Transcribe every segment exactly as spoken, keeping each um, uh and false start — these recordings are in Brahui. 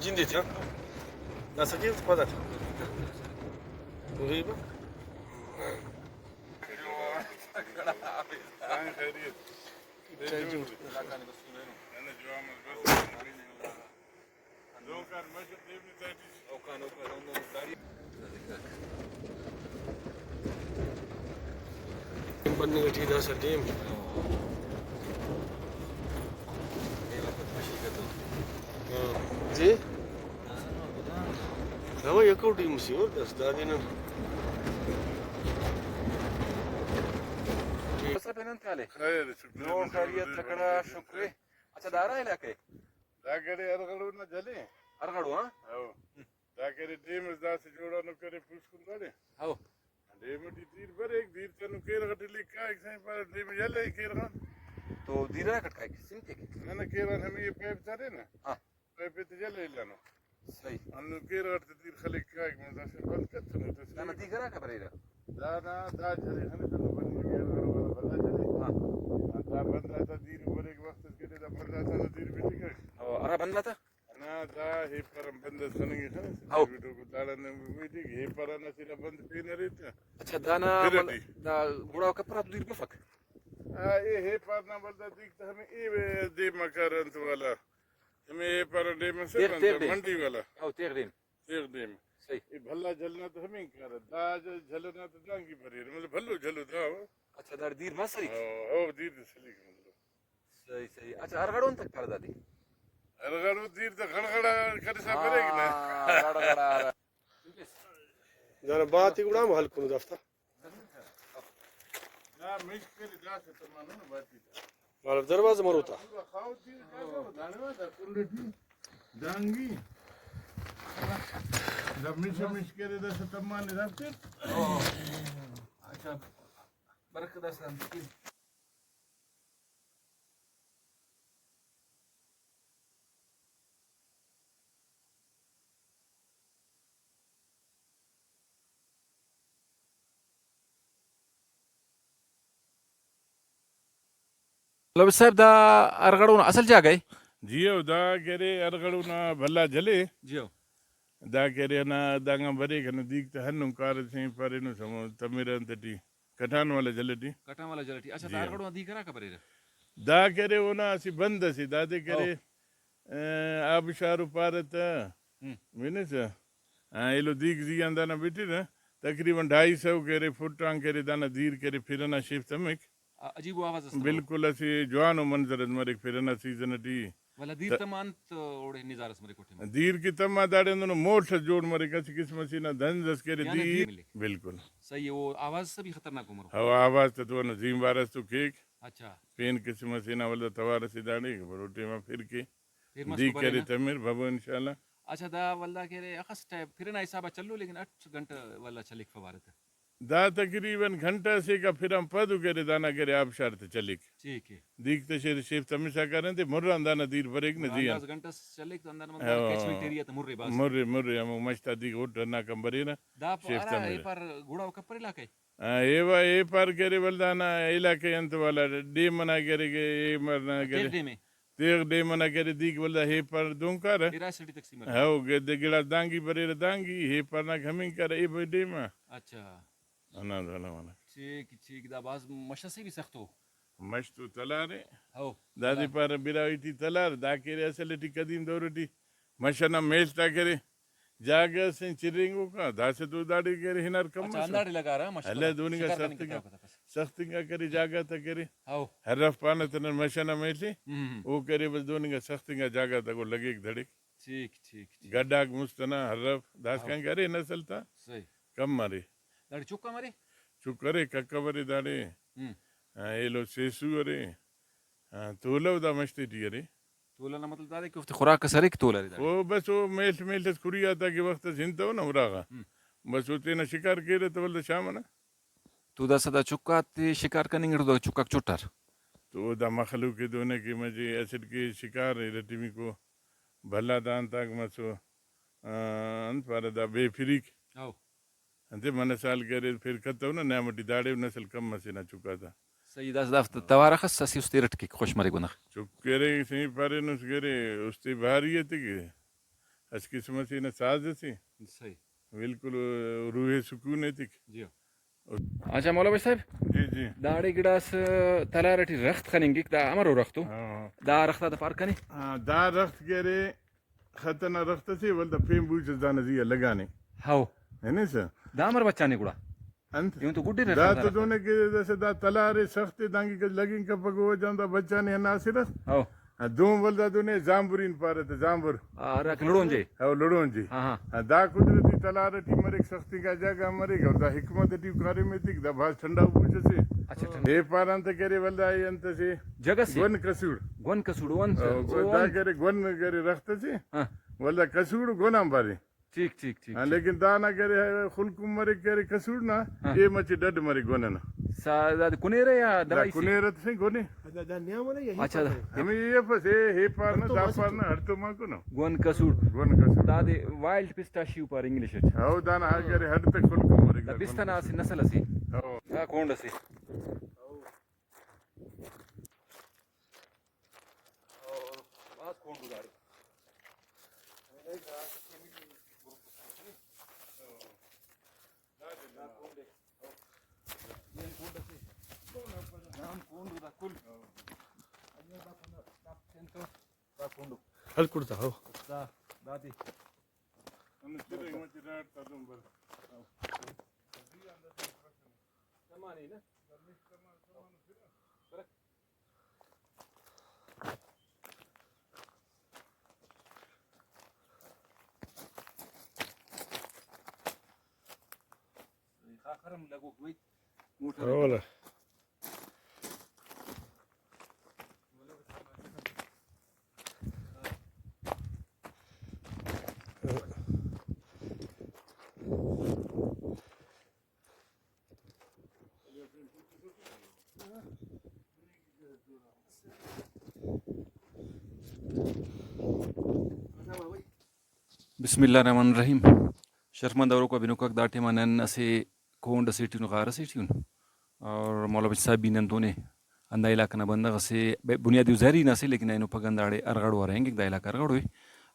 جندے تھا۔ دا سکیل تو پدا تھا۔ غریب۔ چائے جوڑ۔ بننگ ٹی داسہ ڈیم۔ ہاں۔ جی؟ ہاں، یکو ڈیم سے اور دس دادے نا۔ خیر، شکر۔ نور خیریت، تکڑا، شکر۔ اچھا، دارا علاقہ؟ دا گڑے ارغڑو نا جلے۔ ارغڑو، ہاں؟ ہو۔ دا کرے ڈیم اس داسہ جوڑانو کرے پوسکن داڑے۔ ہو۔ ڈیم ٹی دیر بریک، دیر تنو کیرغ ٹی لکھ کائک، سائیں پارہ ڈیم یلہ ای کیرغ آن۔ تو دیر ہرا کٹ کائک، سم کیک؟ نہ نہ، کیرغ آن ہمے پیپ تا ارے نا۔ ہاں۔ پیپ تے یلہ الانو۔ صحیح۔ ہندن کیرغ تے دیر خلیک کائک، من داسہ بند کتنو تسے۔ نہ نہ، دیر ہرا کا بریرہ؟ دا نا، دا جھلے خنے تنو بنی ارغڑو والا بھلا جھلے۔ ہاں۔ دا بندہ تا دیر بریک وخت اس کنے دا بندہ تا دیر بٹی کائک۔ او، ہرا بندہ تا؟ ہندا دا ہیپر آن بند اس خننگے خنس، ہو۔ ویڈیو کو داڑان ویڈیو ہیپر آن اسہ بند پین ارے تہ۔ اچھا، دانا پھر مل-، ٹی۔ دا گڑا کپرا تو دیر بفک؟ آ، اے ہیپر نا ولدا دیک تہ ہمے اے دیم آ کار انت والا۔ ہمے ہیپر آن ڈیم اسے تیغ، بند تیغ ڈیم۔ منڈی والا۔ ہو، تیغ ڈیم۔ تیغ ڈیم۔ صحیح۔ اے بھلا جھل نا تہ ہمے کار۔ دا ج-، جھل نا تہ دانگی بریرہ، مطلب بھلو جھلو دا ہو۔ اچھا، داڑے دیر مس سلیک؟ ہو، ہو، دیر تہ سلیک مطلب۔ صحیح، صحیح۔ اچھا، ہرغڑون تک پردہ دے۔ ہرغڑو دیر تہ غڑغڑا کرسا بریک نا۔ ہاں، غڑغڑا۔ دانا باتے گڑا ہم ہلکنو دافتا۔ دا مش کرے داسہ تمانو نا باتے تا۔ والا دروازہ مرو تا۔ پورا خاو دیر کاسہ داڑے وا دا کنڈ ٹی دانگی۔ دا مش مش کرے داسہ تمانے دافتے۔ اچھا، برک داسہ۔ لبیک صاحب، دا ارغڑو نا اصل جاگہ ءِ؟ جی ہو، دا کہ ارے ارغڑو نا بھلا جھل ءِ۔ جی ہو۔ دا کہ ارے ہندا دانگان بریک، ہندا دیک تہ ہندن کارہ، سین پارینس ہمو تمرہ انت ٹی۔ کٹان والا جھل ٹی۔ کٹان والا جھل ٹی۔ اچھا، جی ہاں۔ دا ارغڑو نا دیک ہراکا بریرہ؟ دا کہ ارے اونا اسہ بند اسے، دادے کہ ارے، او۔ آ، آبشار و پارہ تہ، ہم۔ بنسہ، آ، ایلو دیک زی آن دانا بٹرہ، تقریباً ڈھائی سو کہ ارے فٹ آن کہ ارے دانا دیر کہ ارے پھر ئنا شیف تمک۔ آ، عجیب و آواز اس تمک۔ بالکل اسہ جوانو منظر اس مریک پھر ئنا سیزن ٹی۔ ولدا دیر ت-، تما انت اوڑے نظارہ اس مریک او ٹائم آ؟ دیر کہ تما داڑے ہندنو موڷ اس جوڑ مریک، اسہ قسم اسے نا دنز اس کہ ارے یعنی دیر دیر ملیک۔ بالکل۔ صحیح ءِ، او آواز اس بھی خطرناک ءِ مرو۔ او آواز تہ تو ہندا زیمبار اس تو کیک۔ اچھا۔ پین قسم اسے نا ولدا توار اسے داڑے، بروٹے ما پھر کے۔ پھر مست دیر کہ ارے برینہ۔ تمر ببو انشاءاللہ۔ اچھا، دا ولدا کہ ارے اخس ٹائم پھر ئنا حساب آ چلو، لیکن اٹ گھنٹہ ولدا چلیک فوارہ تہ؟ دا تقریباً گھنٹہ اسیکا پھر آن پد و کہ ارے دانا کہ ارے آبشار تہ چلیک۔ ٹھیک ءِ۔ دیک تہ شیف، شیف تمسا کارہ انتے مُر آن دانا دیر بریک نا زی آن۔ انداز گھنٹہ اس چلیک تو انداز مطلب ہاں۔ کیچمنٹ ایریا تہ مُر ءِ بھاز۔ مُر ءِ، مُر ءِ، ہمو مش تا دیک ہوٹل نا کم بریرہ۔ دا پ-، شیف ہرا تمرہ۔ اے پار گڑا او کپر علاقہ ءِ؟ ہاں، ایوا اے پار کہ ارے ولدا ہندا علاقہ ءِ انت والا ڈیم ئنا کہ ارے، اے مرنا کہ ارے۔ تیغ ڈیم ءِ؟ تیغ ڈیم ئنا کہ ارے دیک ولدا ہیپر دہن کارہ۔ ارا اسٹ ٹی تقسیم ارے۔ ہو، گ-، دے گڑاس دانگی بریرہ دانگی، ہیپر نا کمنگ کارہ، اے بھئی ڈیم آ۔ اچھا۔ ہندا ولدا والا۔ ٹھیک، ٹھیک، دا بھاز مش ئسے بھی سخت ءِ۔ مش تو تلار ءِ۔ ہو، دادے تلار۔ پارہ براہوئی ٹی تلار، دا کہ ارے اصل ٹی قدیم دور ٹی مش ئنا میڷ تا کہ ارے۔ جاگہ اس چرینگوکا، داسہ تو داڑے کہ ارے ہنار کم اچھا، مس۔ ہنداڑے لگارہ مش اللہ تہ۔ دہننگا شکار کننگ سخت انگا، کتوکا تہ بس۔ سخت انگا کہ ارے جاگہ تا کہ ارے۔ ہو۔ ہرف پانہ تہ نن مش ئنا میڷ ءِ۔ ہم، ہم۔ او کہ ارے بس دہننگا سخت انگا جاگہ تا گڑا لگیک دڑک۔ ٹھیک، ٹھیک، ٹھیک۔ گڈاک مست ئنا ہرف، داسکان ہو۔ کہ ارے نسل تا۔ صحیح۔ کم ارے۔ داڑے چک ہم ارے؟ چک ارے، ککو ارے داڑے۔ ہم۔ آ، ایلو سیسو ارے۔ آ، تولو دا مش تیٹی ارے۔ تولہ نا مطلب دادے کہ اوفتے خوراک اس ارے کہ تولہ ارے داڑے؟ او بس او میڷ میڷ اس کھری آتا کہ وخت اس ہنتو نا اراغا۔ ہم۔ بس او تینا شکار کیرہ تہ ولدا شام ئنا۔ تو داسہ دا چکاتے شکار کننگ اٹ دا چکاک چٹار؟ تو دا مخلوق ءِ دہنہ کہ مچہ اسٹ کہ شکار ارٹمیکو بھلا دانتاک مسو، آ، انت پارہ دا بے فریق۔ او۔ انتے منہ سال کہ ارے پھر کتو نا نیام ٹی داڑے نسل کم مسے نا چکا تا۔ صحیح، داسہ دافتا توار اخس اسہ استے ارٹ کیک خوش مریک بندغ۔ چک کہ ارے سہی پارینس کہ ارے استے بھاری تے کہ اسہ قسم اسے نا ساز اسے۔ صحیح۔ بالکل روح سکون ایتک۔ جی۔ اچھا مولا بخش صاحب، جی، جی۔ داڑے گڑاس تلار ٹی رخت خننگک، دا امرو رخت ءُ؟ ہاں۔ دا رخت آتا پار کنے؟ ہاں، دا رخت کہ ارے، خط ئنا رخت اسے، ولدا پین بوچ اس دانا زی آ لگانے۔ ہو۔ ہنسہ؟ دا امر بچانے گڑا؟ انت؟ ایہن تو گڈے رخت دا نا تو رخت۔ دہنے کہ داسہ دا تلار ءِ سخت ءِ، دانکہ کس لگنگ کپک، او وجہ غان دا بچانے ہندا اسہ رخت۔ ہو۔ ہاں، دہن ولدا دہنے زامبرین پارہ تہ، زامبر۔ آ، ہراکہ لڑون جے۔ ہو، لڑون جے۔ ہاں، ہاں۔ ہاں، دا قدرتی تلار ٹی مریک، سخت انگا جاگہ مریک، اور دا حکمت ٹی کاریم ایتک، دا بھاز ٹھنڈا بوچ اسے۔ اچھا، ٹھنڈا۔ اے پارہ انت کرے ولدا اے انت اسے۔ جگہ سے؟ گون کسوڑ۔ گون کسوڑ، او انت، ہاں، او دا انت۔ کرے گون کرے رخت اسے۔ ہاں۔ ولدا کسوڑ گون آن بارے۔ ٹھیک، ٹھیک، ٹھیک، ہاں، ٹھیک۔ لیکن دانا کہ ارے خلکم مریک کہ ارے کسوڑ نا، ہاں۔ اے مچہ ڈڈ مریک گون ئنا۔ سا-، دادے کنیرہ یا دا دوائی سے؟ کنیرہ تے سے گونے۔ دا، دا نیام نا یا ہی اچھا، پاس دا۔ ہے؟ ہمیں یہ پس، اے، ہے پار نا، ہڑتوم دا اسہ پار ٹی۔ نا، ہڑتوم آ کنو۔ گون کسوڑ۔ گون کسوڑ۔ دادے وائلڈ پسٹاشیو پار انگلش اٹ۔ ہو، دانا ہاں۔ اگر ہڑ تک خلکم مریک دا دا گون پستہ نا کسوڑ۔ اسہ نسل اسے۔ ہو۔ دا کونڈ اسے۔ اور بھاز کونڈ گزارے۔ ہلک کڑتا ہو۔ دا، دا دے۔ اولا۔ بسم اللہ الرحمن الرحیم۔ شرفمند اوروکا بنوکاک، دا ٹائما نن اسہ کونڈ اسے ٹی ان، غار اسے ٹی ان، اور مولا بخش صاحب بھی نن تونے ہندا علاقہ نا بندغ اسے، بے-، بنیادی زہری نا اسے، لیکن اینو پگہ ہنداڑے ارغڑو آ رہینگک، دا علاقہ ارغڑو ءِ،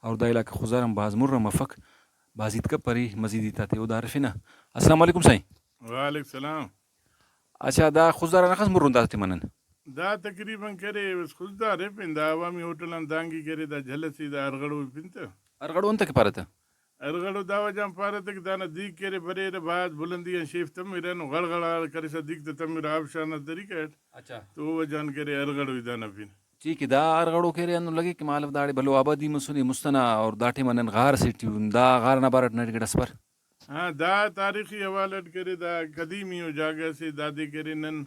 اور دا علاقہ خضدار آن بھاز مر آن مفک، بھاز ہیت کپری، مزید ہیت آتے او دا ہرفنہ۔ السلام علیکم سائیں۔ وعلیکم السلام۔ اچھا، دا خضدار آن اخس مر ان دا ٹائما نن؟ دا تقریباً کرے بس خضدار ءِ پن، دا عوامی ہوٹل آن دانگی کرے، دا جھل اسے، دا ارغڑو ءِ پن تہ۔ ارغڑو انت کہ پارہ تہ؟ ارغڑو دا وجہ آن پارہ تہ کہ دانا دیک کہ ارے بریرہ، بھاز بلندی آن شیف تمرہ، ہندن غڑغڑا کرسا دیک تہ تمرہ آبشار نا طریقہ اٹ۔ اچھا۔ تو او وجہ آن کہ ارے ارغڑو ای دانا پن۔ ٹھیک ءِ، دا ارغڑو کہ ارے ہندن لگے کہ مالو داڑے بھلو آبادی مسنے مست ئنا، اور دا ٹائما نن غار اسے ٹی ان، دا غار نا بارٹ ننے گڑاس پر۔ ہاں، دا تاریخی حوالہ اٹ کہ ارے دا قدیمی ءُ جاگہ اسے، دادے کہ ارے نن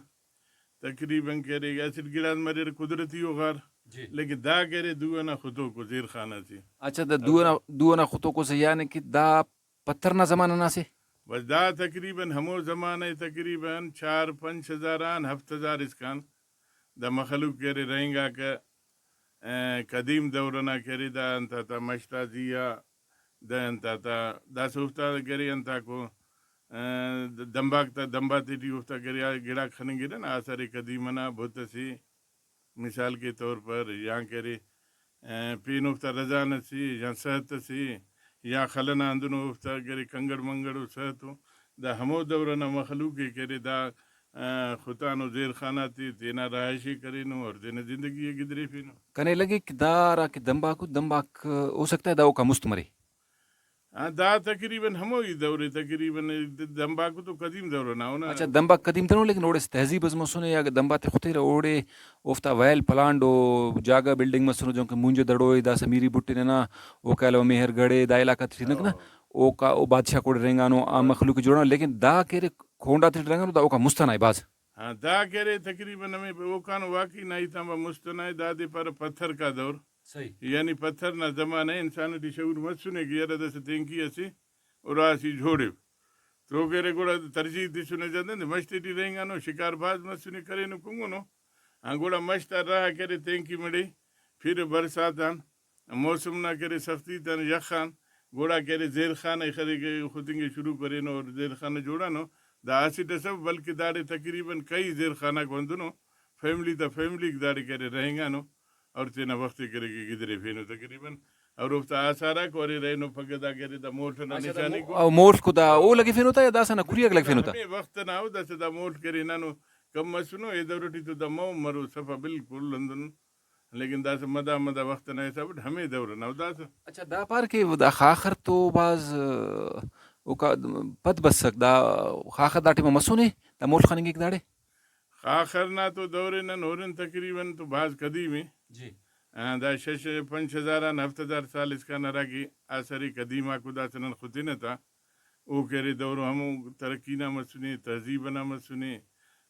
تقریباً کہ ارے اسٹ گڑاس مریرہ قدرتی ءُ غار، جی۔ لیکن دا کہ ارے دو ئنا خطوکو زیرخانہ سے۔ اچھا، دا دو ئنا، دو ئنا خطوکو سے، یعنی کہ دا پتھر نا زمانہ نا سے؟ بس دا تقریباً ہمو زمانہ ءِ، تقریباً چار پنچ ہزار آن ہفت ہزار اسکان دا مخلوق کہ ارے رہینگاکہ، ا، قدیم دور ئنا کہ ارے دا انت آتا مش تا زی آ، دا انت آتا داسہ اوفتا کہ ارے انتاکو، ا، دمباک تا، دمب آتے ٹی اوفتا کہ ارے گڑاک خننگرہ نا، آثار قدیمہ نا بت اسے مثال کے طور پر، یا کہ ارے، ا، پین اوفتا رزان اسے یا سہت اسے یا خل ئنا ہندنو اوفتا کہ ارے کنگڑ منگڑ ءُ سہت ءُ، دا ہمو دور ئنا مخلوق ءِ کہ ارے دا، ا، ختانو زیرخانہ تے تینا رہائش ءِ کرینو اور تینا زندگی ءِ گدریفینو۔ کنے لگک دا ہرا کہ دمباکو، دمباک ہو سکتا ہے دا اوکان مست مرے۔ ہاں، دا تقریباً ہموہی دور ءِ، تقریباً دمباکو تو قدیم دور ئنا ءُ نا۔ اچھا، دمباک قدیم دور، لیکن اوڑے اسہ تہذیب اس مسنے، اگہ دمب آتے ختیرہ اوڑے اوفتا ویل پلانڈ ءُ جاگہ بلڈنگ مسنو، جون کہ مونجہ دڑو ءِ، داسہ میری بٹے ننا، اوکا علاوہ مہر گڑھ ءِ، دا علاقہ تے ٹی ہنک نا، ہاں۔ اوکا او بادشاہ کوڑے رہینگانو، آ مخلوق جوڑانو، لیکن دا کہ ارے کونڈ آتے ٹی رہینگانو، دا اوکان مست ئنا ءِ بھاز۔ ہاں، دا کہ ارے تقریباً ہمے اوکان واقعی نا ہیت آن با مست ئنا ءِ، دادے پارہ پتھر کا دور۔ صحیح۔ یعنی پتھر نا زمانہ ءِ، انسان ٹی شعور مسنے کہ یرہ داسہ تینکی اسہ اراسی جوڑو۔ تو کہ ارے گڑا ترجیح تسنے، زیادہ انت مش تیٹی رہینگانو، شکار بھاز مسنے، کرینو کنگنو۔ ہاں، گڑا مش تا راہ کہ ارے تینکی مڑے پھر برسات آن، موسم نا کہ ارے سختی تان، یخ آن، گڑا کہ ارے زیرخانہ ءِ خلیک، خدنگ ءِ شروع کرینو اور زیرخانہ جوڑانو۔ دا اسٹ ئس اف، بلکہ داڑے تقریباً کئی زیرخانہ غاک ہندنو، فیملی تا فیملیک داڑے کہ ارے رہینگانو اور تینا وخت ءِ کہ ارے کہ گدریفینو۔ تقریباً اور اوفتا آثار آک اریر اینو، پگہ دا کہ ارے دا مولک نا اچھا، دا نشانی مو-، کو۔ او مولک دا او لگفینو تا یا داسہ نا کریاک لگفینو تا؟ ہمے وخت نا او، داسہ دا مولک کہ ارے ہندانو کم مسنو، اے دور ٹی تو دا مون مرو صفا بالکل ہندن، لیکن داسہ مدا مدا وخت نا حساب اٹ ہمے دور نا او داسہ۔ اچھا، دا پار کہ دا خاخر تو بھاز، آ، اوکا پد بسک، دا خاخر دا ٹائما مسنے، دا مولک خننگک داڑے؟ خاخر نا تو دور ءِ نن ہُرن، تقریباً تو بھاز قدیم ءِ۔ جی۔ آ، دا شش، پنچ ہزار آن ہفت ہزار سال اسکان ہراکہ آثار قدیم آکو داسہ نن ختنہ تا، او کہ ارے دور ہمو ترقی نا مسنے، تہذیب ئنا مسنے،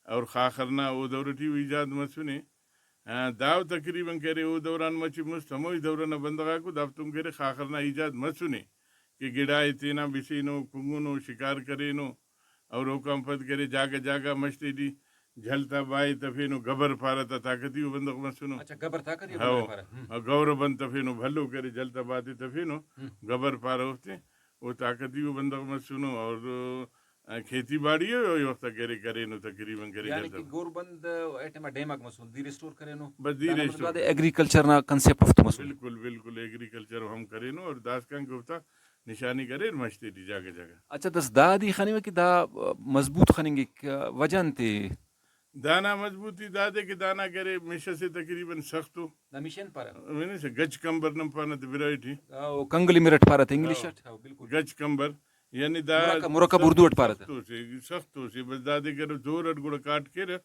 اور خاخر نا او دور ٹی او ایجاد مسنے۔ آ، دا تقریباً کہ ارے او دوران مچہ مست ہموہی دور ئنا بندغ آکو، دافتون کہ ارے خاخر نا ایجاد مسنے کہ گڑا ءِ تینا بسینو، کنگنو، شکار کرینو، اور اوکان پد کہ ارے جاگہ جاگہ مش تیٹی جھل تا با ءِ تفینو، گبر پارہ تا طاقتی او بندغ مسنو۔ اچھا، گبر طاقتی او ہاؤ۔ بندغ پارہ۔ ہم۔ اور گور بند تفینو، بھلو کہ ارے جھل تا با تے تفینو، ہم۔ گبر پارہ اوفتے، او طاقتی او بندغ مسنو اور، آ، کھیتی باڑی ءِ او وخت آ کہ ارے کرینو تقریباً کہ ارے یعنی جھل تا کہ با۔ گور بند اے ٹائما ڈیم آک مسن، دیر اسٹور کرینو۔ بس دیر دانا مطلب اسٹور۔ دادے ایگریکلچر نا کنسپٹ اوفتے مسن۔ بالکل، بالکل، ایگریکلچر ہم کرینو اور داسکان کہ اوفتا نشانیک اریر مش تیٹی جاگہ جاگہ۔ اچھا، داسہ دا ای خنیوہ کہ دا مضبوط خننگک، وجہ انتے؟ دانا مضبوطی دادے کہ دانا کہ ارے مش اسے تقریباً سخت او۔ دا مش انت پارہ؟ ہنسہ گچ کمبر نن پانہ تہ براہوئی ٹی۔ او کنگلی مرٹ پارہ تہ انگلش ہاؤ۔ اٹ۔ ہاؤ، بالکل۔ گچ کمبر، یعنی دا مرکب، مرکب اردو اٹ پارہ تہ۔ سخت او سے، سخت او سے، بس دادے کہ ارے زور اٹ گڑا کاٹ کیرہ،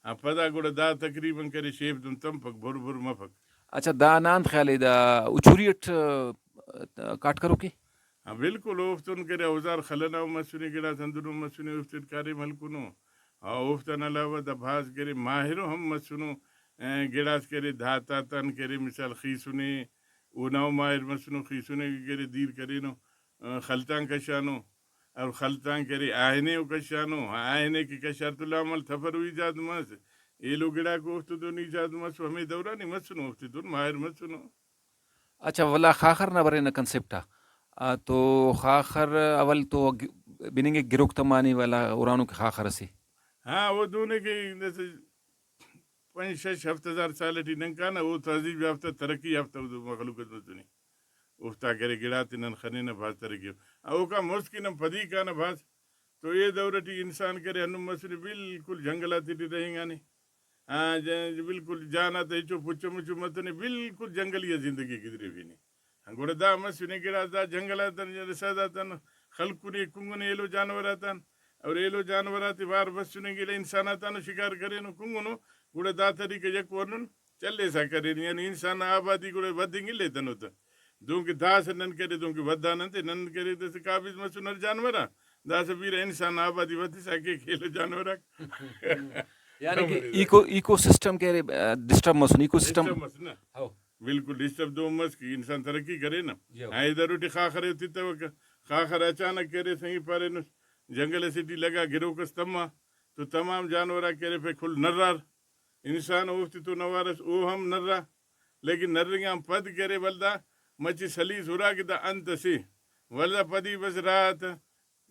آ، پدا گڑا دا تقریباً کہ ارے شیف دن تمپک، بھر بھر مفک۔ اچھا، دا نا انت خیال ءِ، دا اچوری اٹ، آ، کاٹ کروکے؟ ہاں، بالکل، اوفتون کہ ارے اوزار خل ئنا ہم مسنے، گڑاس ہندنو مسنے، اوفتے ٹی کاریم ہلکنو۔ آ، اوفتان علاوہ دا بھاز کہ ارے ماہرو ہم مسنو، آ، گڑاس کہ ارے دھات آتان کہ ارے مثال خیسنے، اونا ہم ماہر مسنو، خیسنے کہ ارے دیر کرینو، آ، خلتان کشانو۔ اور خلتان کہ ارے آہنے او کشانو، آہنے کہ کشار تو لامل تفر او ایجاد مس، ایلو گڑاک اوفتے دن ایجاد مسو، ہمے دوران ہی مسنو، اوفتے دن ماہر مسنو۔ اچھا، ولا خاخر نا برینہ کنسپٹ آ، آ، تو خاخر اول تو گ-، بننگک گروک تمانے ولا ہرانو کہ خاخر اسے۔ ہاں، او دہنے کہ داسہ پنچ شش ہفت ہزار سال ٹی نن کانہ، او تہذیب یافتہ، ترقی یافتہ مخلوق اس مسنے۔ اوفتا کہ ارے گڑاتے نن خنینہ بھاز ترقی اف۔ اوکان مست کہ نن پدی کانہ بھاز، تو اے دور ٹی انسان کہ ارے ہندن مسنے بالکل جنگل آتے ٹی رہینگانے۔ آ، ج-، بالکل جان آتا ہچو پچ مچو متنے، بالکل جنگلی آ زندگی گدریفینے۔ گڑا دا مسنے گڑاس دا جنگل آتان، رسا داتان خلکنے، کنگنے ایلو جانور آتان، اور ایلو جانور آتے وار بسنے گڑا انسان آتانو شکار کرینو، کنگنو، گڑا دا طریقہ یکو ہندن چلیسا کرینو، یعنی انسان نا آبادی گڑا ودنگ الیتنو تہ۔ دونکہ داسہ نن کرے، دونکہ ودان انتے، نن کرے داسہ قابض مسن ہر جانور آ، داسہ بیرہ انسان نا آبادی ودسا کیک ایلو جانور آک۔ یعنی کہ ایکو، ایکو سسٹم کہ ارے، آ، ڈسٹرب مسن، ایکو سسٹم۔ ڈسٹرب مس نا۔ ہو۔ بالکل ڈسٹرب دو مس کہ انسان ترقی کرے نا۔ یو۔ ہاں، ادھر ٹی خاخر ءِ تتوکہ، خاخر اچانک کہ ارے سہی پارینس، جنگل اسے ٹی لگا، گروک اس تما، تو تمام جانور آک کہ ارے پہ کل نرار، انسان اوفتے تو نوارس، او ہم نرا، لیکن نرنگ آن پد کہ ارے ولدا مچہ سلیس ہرا کہ دا انت اسے، ولدا پدی بس راہ تہ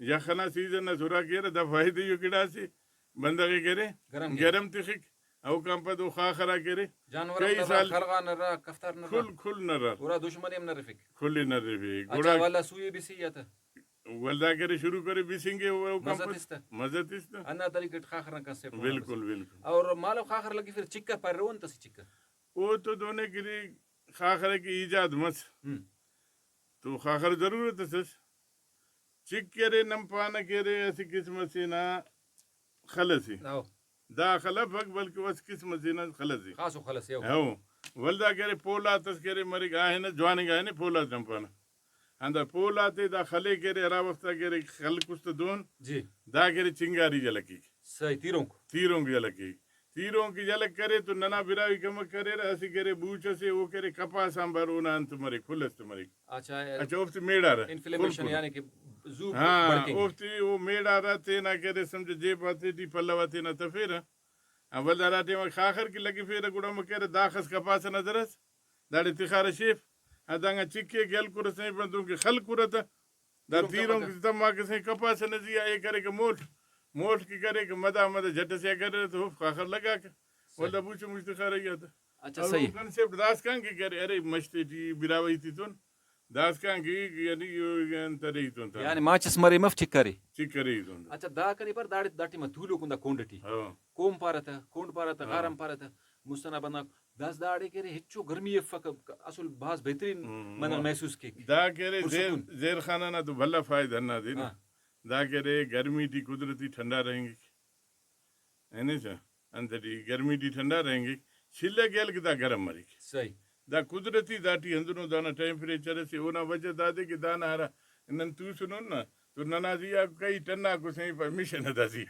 یخ ئنا سیزن ئس ہرا کہ ارے دا فائدہ ءِ گڑاسے، بندغ ءِ کہ ارے گرم کیک۔ گرم تخک، اوکان پد او خاخر آ کہ ارے جانور ہم کئی نرار، سال خرغا نرار، کفتار نرار۔ کل، کل نرار۔ گڑا دشمن ہم نرفک۔ کل نرفک۔ اچھا، گڑا ولدا سوئی بسی یا تہ؟ ولدا کہ ارے شروع کرے بسنگے او، اوکان مزہ پد تس تہ۔ مزہ تس تہ۔ ہندا طریقہ اٹ خاخر نا کنسپٹ اونا بالکل، بس۔ بالکل۔ اور مالو خاخر لگفر چکہ پرے، او انت اسہ چکہ؟ او تو دہنے کہ ارے خاخر کہ ایجاد مس۔ ہم۔ تو خاخر ضرورت اس ئس۔ چک کہ ارے نن پانہ کہ ارے اسہ قسم اسے نا خل اسے۔ ہو۔ دا خل افک بلکہ اسہ قسم اسے نا خل اسے۔ خاصو خل اسے، ہو۔ ہو۔ ولدا کہ ارے پولات اس کہ ارے مریک، آہن اس، جواننگا آہن ءِ پولات نن پانہ۔ ہندا پولات ءِ دا خل ءِ کہ ارے ہرا وخت آ کہ ارے خلک اس تہ دہن، جی۔ دا کہ ارے چنگاری یلہ کیک۔ صحیح، تیرونک۔ تیرونک یلہ کیک۔ تیرونک یلہ کرے تو ننا براہوئی کمک کریرہ، اسہ کہ ارے بوچ اسے، او کہ ارے کپاس آنبار اونا انت مریک، پھل اس تہ مریک۔ اچھا، اچھا، اوفتے میڑارہ۔ انفلیمیشن، کل کل۔ یعنی کہ زو ہاں، بڑکنگ۔ اوفتے او میڑارہ تینا کہ ارے سمجھہ جیب آتے ٹی پلو آ تینا تفیرہ۔ ہاں، ولدا ہرا ٹائم آ خاخر کہ لگفیرہ گڑا امر کریرہ داخس کپاس ئنا زرس، داڑے تخارہ شیف۔ ہاں، دانگان چک کیک ہلکرہ سہی پانہ دہنکہ خلکرہ تہ۔ دا تیرونک تماکہ۔ تیرونک تماکہ سہی کپاس ئنا زی آ اے کریکہ مولک۔ مولک کہ کریکہ مدا مدا جٹ ئسے آ کریرہ تہ اوفک خاخر لگاکہ۔ صحیح۔ ولدا بوچ مچ تخارہ ای آ تہ۔ اچھا، اور صحیح۔ او کنسپٹ داسکان کہ کرے، ارے مش تیٹی براہوئی تیتون داسکان کہ یعنی انت ارے ایتون تا۔ یعنی ماچس مرے مف چکرے۔ چکرے ایتون تا۔ اچھا، دا کنے پر داڑے دا ٹائما تولوک ہندا کونڈ ٹی۔ ہاں۔ کوم پارہ تہ، کونڈ پارہ تہ، ہاں۔ غارم پارہ تہ، مست ئنا بندغ داسہ داڑے کہ ارے ہچو گرمی افک، اسل بھاز بہترین ہم، بندغ ہم۔ محسوس کیک۔ دا کہ ارے زیر، پرسکون۔ زیر خان ئنا تو بھلا فائدہ ہندادے نا۔ ہاں۔ دا کہ ارے گرمی ٹی قدرتی ٹھنڈا رہینگک۔ ہنسا انت ٹی گرمی ٹی ٹھنڈا رہینگک، شلہ کہ ہلک دا گرم مریک۔ صحیح۔ دا قدرتی داٹی ہندنو دانا ٹیمپریچر اسے، اونا وجہ دادے کہ دانا ہرا نن توسنن نا تو ننا زی آ کئی ٹن آکو سہی پرمیشن ادا زی۔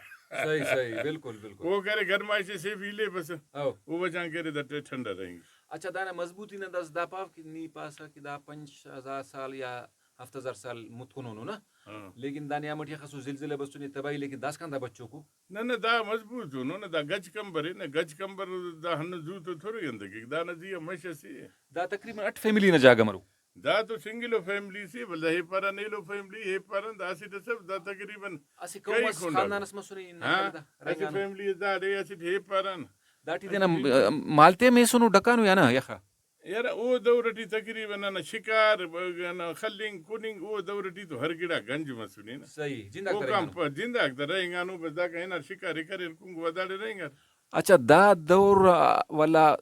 صحیح، صحیح، بالکل، بالکل۔ او کرے گرمائش سے بھی لے بس۔ او۔ او وجہ کرے دا ٹھنڈا رہینگک۔ اچھا، دانا مضبوطی نا داسہ دا پاو کہ نی پاسہ کہ دا پنچ ہزار سال یا ہفت ہزار سال متکنونو نا۔ ہاں۔ لیکن دا نیام ٹی اخسو زلزلہ بسنے تباہی، لیکن داسکان دا بچوکو۔ نہ، نہ، دا مضبوط ءُ، نہ، نہ، دا گچ کمبر ءِ، نہ، گچ کمبر دا ہندن زو تو تھوڑے انت کیک، دانا زی آ مش اسے۔ دا تقریباً اٹ فیملی نا جاگہ مرو؟ دا تو سنگل ءُ فیملی سے، ولدا ہے پاران ایلو فیملی، ہے پاران دا اسٹ اس اف، دا تقریباً اسہ قوم کئی اس کنڈ آ خاندان اس مسنے، ہاں، دا اسہ رہینگانو۔ فیملی اس داڑے اسٹ ہے پاران۔ داٹی تینا، آ، مالتے ہم ایسونو ڈکانو یا نہ یخا؟ یار، او دور ٹی تقریباً ننا شکار، ب-، ننا خلنگ، کننگ، او دور ٹی تو ہر گڑا گنج مسنے نا۔ صحیح، جنداک اوکان درینگانو۔ پ-، جنداک تہ رہینگانو، بس داکان ہنار شکار ءِ کریر، کنگو آ داڑے رہینگار۔ اچھا، دا دور، آ، ولا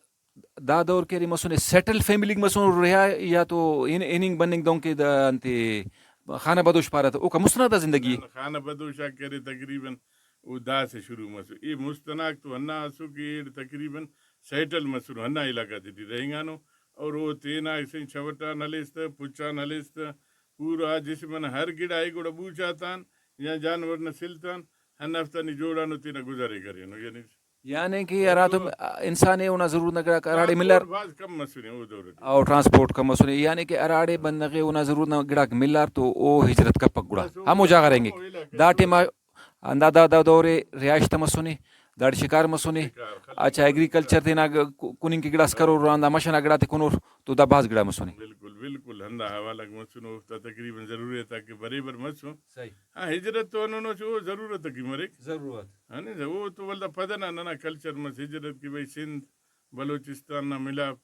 دا دور کہ ارے مسنے سیٹل فیملیک مسنو رہا یا تو ہن-، ہننگ بننگ دہنکہ دا انتے خانہ بدوش پارہ تہ اوکا مست ئنا دا زندگی ءِ؟ نہ، نہ، خانہ بدوش آک کہ ارے تقریباً او داسہ شروع مسو۔ اے مست ئناک تو ہندا اسو کہ ایڑ تقریباً سیٹل مسنو، ہندا علاقہ تیٹی رہینگانو، اور او تینا اسہ چوٹ آن ہلیس تہ، پچ آن ہلیس تہ، پورا جسم ئنا ہر گڑا ءِ گڑا بوچ آتان یا جانور نا سلتان ہندافتانی جوڑانو، تینا گزارے کرینو۔ یعنی یعنی کہ ہراتم انسان ءِ اونا ضرورت نا گڑاک ہراڑے ملار۔ ٹرانسپورٹ بھاز کم مسنے او دور ٹی۔ او ٹرانسپورٹ کم مسنے، یعنی کہ ہراڑے بندغ ءِ اونا ضرورت نا گڑاک ملار تو او ہجرت کپک گڑا بس او ہمو جاگہ رہینگک۔ ہمو علاقہ دا ٹائما ہندا دا، دا دور ءِ رہائش تہ مسنے، داڑے شکار مسنے۔ شکار، خلنگ، اچھا، ایگریکلچر تینا گ-، ک-، کننگ کہ گڑاس کرور، ہندا مش ئنا گڑاتے کنور تو دا بھاز گڑا مسنے۔ بالکل، بالکل، ہندا حوالہ غاک مسنو، اوفتا تقریباً ضروریت آک کہ بریبر مسو۔ صحیح۔ ہاں، ہجرت تو ہندن اچ او ضرورت ئٹی مریک۔ ضرورت۔ ہندا او تو ولدا پد ئنا ننا کلچر مس ہجرت کہ بھئی سندھ، بلوچستان نا ملاپ،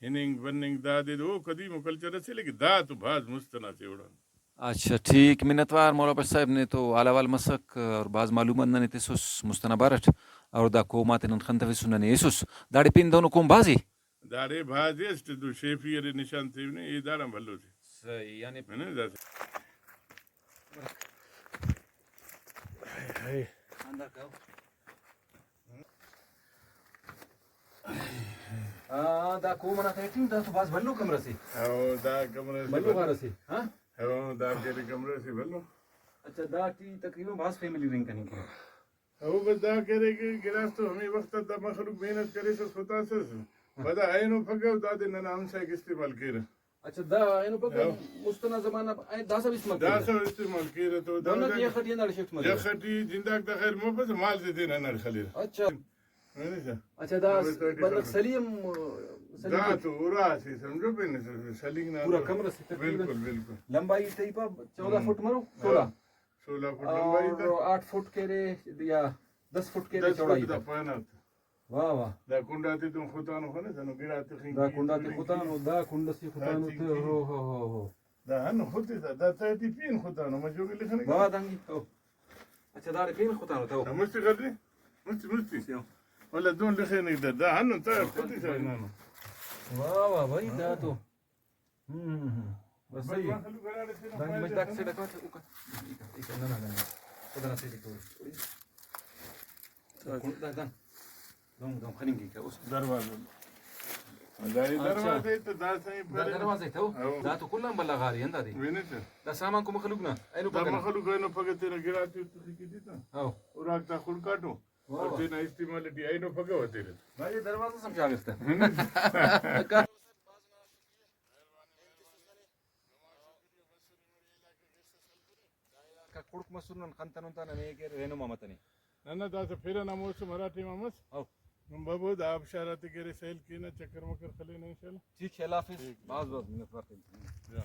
ہننگ بننگ دادے او قدیم ءُ کلچر اسے، لیکن دا تو بھاز مست ئنا سے اوڑان۔ اچھا، ٹھیک، منت وار مولا بخش صاحب، نے تو حال احوال مسک اور بھاز معلومات ننے تسس مست ئنا بارٹ، اور دا قوم آتے نن خنتویسن، ننے ایسس۔ داڑے پین دہنو قوم بھاز ءِ؟ داڑے بھاز ءِ، اسٹ تو شیفی ارے نشان تیونے، اے داڑان بھلو سے۔ صحیح، یعنی ہندا داسہ۔ ہاں، دا قوم ئنا تہٹی دا تو بھاز بھلو کمرہ سے۔ او، دا کمرہ سے بھلو بھلو۔ غار سے، ہاں؟ او، دا کہ ارے کمرہ سے بھلو۔ اچھا، دا ٹی تقریباً بھاز فیملی رہینگ کننگ کیک۔ او بس دا کہ ارے کہ گڑاس تو ہمے وخت آ دا مخلوق محنت کریسس، ختاسس۔ ہاں۔ پدا اینو پگہ دادے ننا ہمسائیک استعمال کیرہ۔ اچھا، دا اینو پگہ ہاں۔ مست ئنا زمانہ آ داسہ بھی استعمال کیرہ؟ داسہ استعمال کیرہ تو دا دہنک داڑے یخ ٹی ہنداڑے شفٹ مریرہ۔ یخ ٹی جنداک تا خیر مفس، مال تے تینا ہنداڑے خلیرہ۔ اچھا۔ ہنسا۔ اچھا، دا بندغ سلی ہم، سلی دا تو ارا سے سمجھو پین سلنگ نا پورا تو۔ کمرہ سے تقریباً۔ بالکل، بالکل۔ لمبائی ٹائپ آ چودہ ہم۔ فٹ مرو، ہاں۔ سولہ۔ سولہ فٹ لمبائی تا۔ اور آٹھ فٹ کیرے یا دس فٹ کیرے دس چوڑائی فٹ تا۔ دا پانات۔ واہ واہ۔ دا کنڈ آتے تون ختانو خنسہ نو گڑا تخنگ دا کی، کنڈ آتے تخنگ کی۔ ختانو، دا کنڈ اسے ختانو ہاں، تے، ٹھیک، ٹھیک۔ ہو، ہو، ہو، ہو۔ دا ہن ختے تا، دا تہٹی پین ختانو، مچو کہ لکھنے۔ واہ، دنگی، ہو۔ اچھا، داڑے پین ختانو تا، ہو۔ دا مستی کر دے، مستی، مستی۔ سیو۔ ولا دون لکھنے دا، دا ہن تا ہاں، ختے تا ہاں۔ نانو۔ واہ واہ بھائی، دا تو۔ ہم، ہم، ہم۔ بس صحیح ہے۔ دنگ مش داک سے ڈکا تھے، اوکا۔ ایکا، ایکا، نہ، نہ، نہ، نہ۔ خدا نہ سے ڈکا۔ دا، دا، دا۔ دم، دم خننگ کیک اس۔ دروازہ۔ دا اچھا۔ دروازہ تے دا سائیں دا پرے۔ دروازہ تے ہو؟ ہو۔ دا تو کل آن بھلا غاری ہندا دے۔ وینے چا۔ دا سامان کو مخلوق نا، اینو دا پکنا۔ مخلوق اینو پکتینا گڑا تے تو کی دیتا۔ ہو۔ اور آگ تا خلقاٹو۔ واہ، اور واہ۔ تینا استعمال ٹی اینو پکا وتیرہ۔ بھائی، دروازہ سم شاغر تہ۔ خڑک مسر نن خنتنن تا ننے کہ رہنما متنے۔ ننا داسہ پھر ئنا موسم ہرا ٹائما مس۔ او۔ نم ببو دا آبشار آتے کہ ارے سیل کینہ، چکر مکر خلینہ انشاءاللہ۔ ٹھیک ہے، اللہ حافظ۔ ٹھیک۔ بھاز بھاز منت وار تینا۔ جا۔